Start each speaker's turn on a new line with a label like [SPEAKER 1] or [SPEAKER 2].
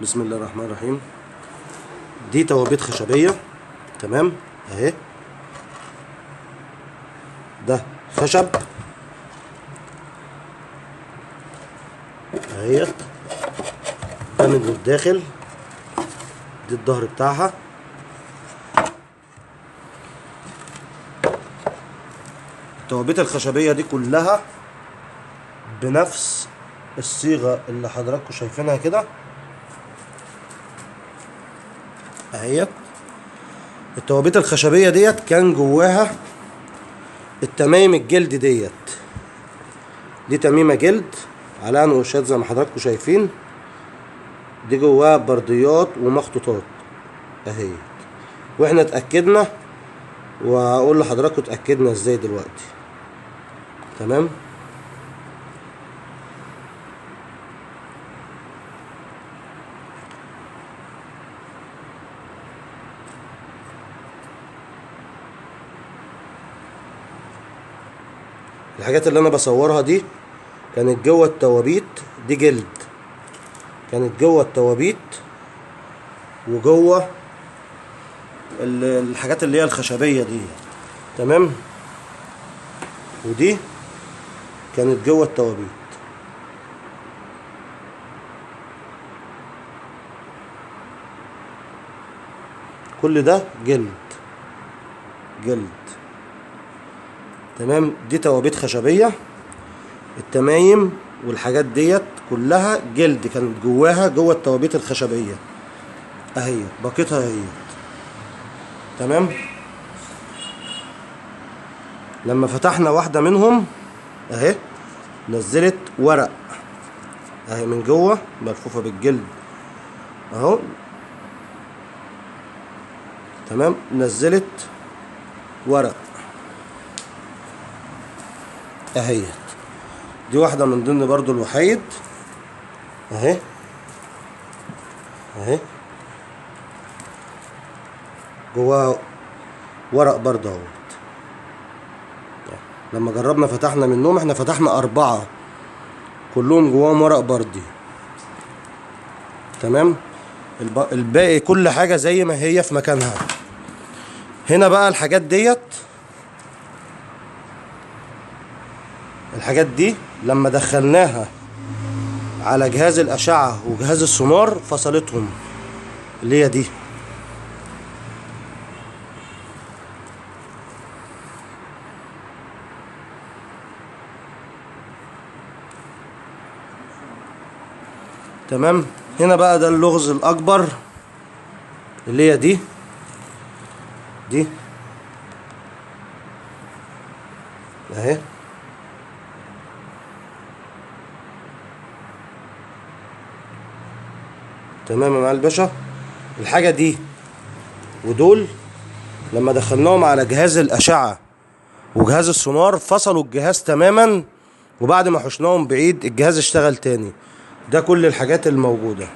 [SPEAKER 1] بسم الله الرحمن الرحيم. دي توابيت خشبية، تمام اهي. ده خشب اهيت، ده من الداخل، دي الظهر بتاعها. التوابيت الخشبية دي كلها بنفس الصيغة اللي حضراتكم شايفينها كده اهيت. التوابيت الخشبية ديت كان جواها التمايم الجلد ديت، دي تميمة جلد عليها نقوشات زي ما حضراتكم شايفين، دي جواها برديات ومخطوطات اهيت. واحنا اتأكدنا، وهقول لحضراتكم اتأكدنا ازاي دلوقتي. تمام. الحاجات اللي انا بصورها دي كانت جوه التوابيت، دي جلد كانت جوه التوابيت وجوه الحاجات اللي هي الخشبية دي، تمام. ودي كانت جوه التوابيت. كل ده جلد جلد، تمام. دي توابيت خشبية، التمايم والحاجات ديت كلها جلد كانت جواها جوه التوابيت الخشبية اهي، باقتها اهي، تمام. لما فتحنا واحدة منهم اهي نزلت ورق اهي من جوه ملفوفة بالجلد اهو، تمام. نزلت ورق اهيت. دي واحدة من ضمن برضو الوحيد اهي اهي، جواها ورق برضو اهوت. لما جربنا فتحنا منهم، احنا فتحنا 4 كلهم جواهم ورق بردي، تمام. الباقي كل حاجة زي ما هي في مكانها. هنا بقى الحاجات ديت، الحاجات دي لما دخلناها على جهاز الأشعة وجهاز السونار فصلتهم، اللي هي دي. تمام. هنا بقى ده اللغز الأكبر اللي هي دي، دي اهي. تمام يا معالي الباشا. الحاجة دي ودول لما دخلناهم على جهاز الأشعة وجهاز السونار فصلوا الجهاز تماما، وبعد ما حشناهم بعيد الجهاز اشتغل تاني. ده كل الحاجات الموجودة.